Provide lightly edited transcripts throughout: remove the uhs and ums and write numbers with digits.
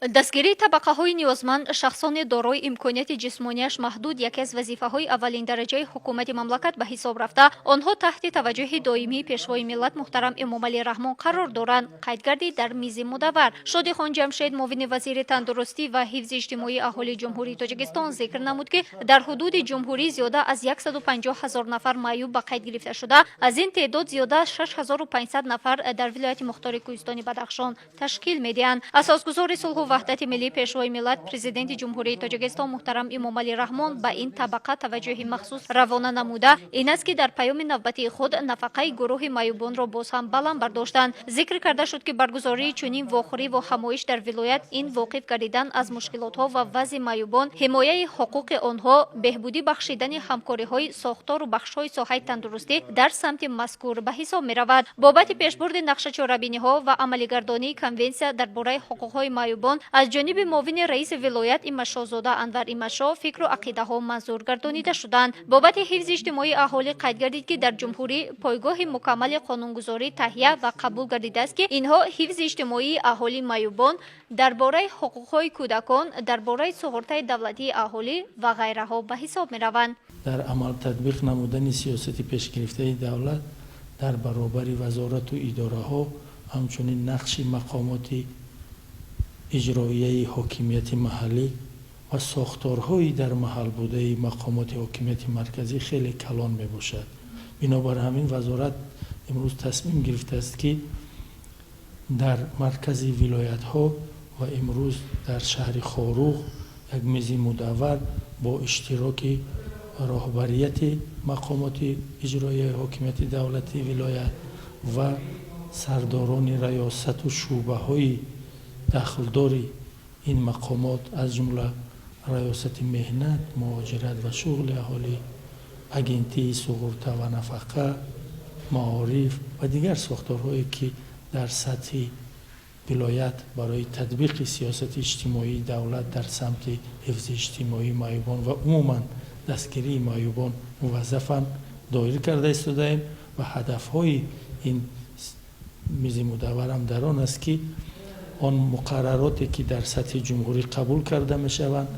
Дастгирии табақаҳои ниёзманд, шахсони дорои имконияти ҷисмонияш маҳдуд яке аз вазифаҳои аввалиндараҷаи ҳукумати мамлакат ба ҳисоб рафта, онҳо таҳти таваҷҷӯҳи доимии Пешвои миллат муҳтарам Эмомалӣ Раҳмон қарор доранд, қайд гардид дар мизи мудаввар. Шодихон Ҷамшед, муовини вазири тандурустӣ ва ҳифзи иҷтимоии аҳолии Ҷумҳурии Тоҷикистон, зикр намуд, ки дар ҳудуди ҷумҳурӣ зиёда аз 150 ҳазор нафар маъюб ба қайд гирифта шуда, аз ин теъдод зиёда аз 6500 нафар дар вилояти мухтори Кӯҳистони Бадахшон ташкил медиҳанд. Асосгузори сулҳу ваҳдати миллӣ, Пешвои миллат, Президенти Ҷумҳурии Тоҷикистон муҳтарам Эмомалӣ Раҳмон ба ин табақа таваҷҷӯҳи махсус равона намуда, ин аст, ки дар паёми навбатии худ нафақаи гурӯҳи маъюбонро боз ҳам баланд бардоштанд. Зикр карда шуд, ки баргузории чунин вохӯриву ҳамоиш дар вилоят ин воқиф гардидан аз мушкилотҳо ва вазъи маъюбон, ҳимояи ҳуқуқи онҳо, беҳбудӣ бахшидани ҳамкориҳои сохтору бахшҳои соҳаи тандурустӣ дар самти мазкур ба ҳисоб меравад. Бобати пешбурди нақшачорабиниҳо ва амалигардонии Конвенсия дар бораи ҳуқуқҳои маъюбон аз ҷониби муовини раиси вилоят Имашозода Анвар Имашо фикру ақидаҳо манзур гардонида шуданд. Бобати ҳифзи иҷтимоии аҳолӣ қайд гардид, ки дар ҷумҳурӣ пойгоҳи мукаммали қонунгузорӣ таҳия ва қабул гардидааст, ки инҳо ҳифзи иҷтимоии аҳолии маъюбон, дар бораи ҳуқуқҳои кӯдакон, дар бораи суғуртаи давлатии аҳолӣ ва ғайраҳо ба ҳисоб мераванд. Дар амал татбиқ намудани сиёсати пешгирифтаи давлат дар баробари вазорату идораҳо, ҳамчунин нақши мақомоти иҷроияи ҳокимияти маҳаллӣ ва сохторҳои дар маҳал будаи мақомоти ҳокимияти марказӣ хеле калон мебошад. Бинобар ҳамин вазорат имрӯз тасмим гирифтааст, ки дар маркази вилоятҳо ва имрӯз дар шаҳри Хоруғ як мизи мудаввар бо иштироки роҳбарияти мақомоти иҷроияи ҳокимияти давлатии вилоят ва сардорони раёсату шӯъбаҳои дахлдори ин мақомот, аз ҷумла Раёсати меҳнат, муҳоҷират ва шуғли аҳолӣ, Агентии суғурта ва нафақа, маориф ва дигар сохторҳое, ки дар сатҳи вилоят барои татбиқи сиёсати иҷтимоии давлат дар самти ҳифзи иҷтимоии маъюбон ва умуман дастгирии маъюбон муваззафанд, доир карда истодаем. Ва ҳадафҳои ин мизи мудавварам дар он аст, ки он муқаррароте, ки дар сатҳи ҷумҳурӣ қабул карда мешаванд,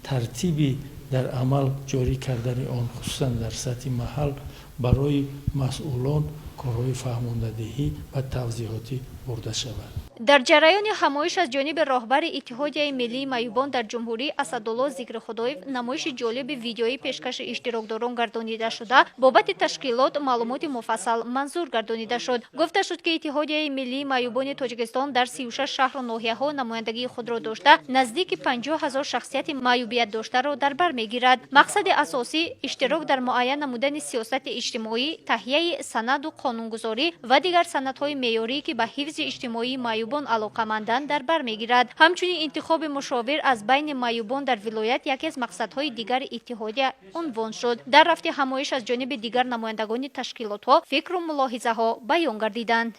тартиби дар амал ҷорӣ кардани он, хусусан дар сатҳи маҳал, барои масъулон корҳои фаҳмондадиҳӣ ва тавзеҳотӣ бурда шавад. Дар ҷараёни ҳамоиш аз ҷониби роҳбари Иттиҳодияи миллии маъюбон дар ҷумҳурӣ Асадулло Зикрихудоев намоиши ҷолиби видеоӣ пешкаши иштирокдорон гардонида шуда, бобати ташкилот маълумоти муфассал манзур гардонида шуд. Гуфта шуд, ки Иттиҳодияи миллии маъюбони Тоҷикистон дар 36 шаҳру ноҳияҳо намояндагии худро дошта, наздики 50 000 шахсияти маъюбиятдоштаро дар бар мегирад. Мақсади асосӣ иштирок дар муайян намудани сиёсати иҷтимоӣ, таҳияи санаду қонунгузорӣ ва дигар санадҳои меъёрӣ, ки ба ҳифзи иҷтимоии маъюбон алоқаманданд, дар бар мегирад. Ҳамчунин интихоби мушовир аз байни маъюбон дар вилоят яке аз мақсадҳои дигари иттиҳодия унвон шуд. Дар рафти ҳамоиш аз ҷониби дигар намояндагони ташкилотҳо фикру мулоҳизаҳо баён гардиданд.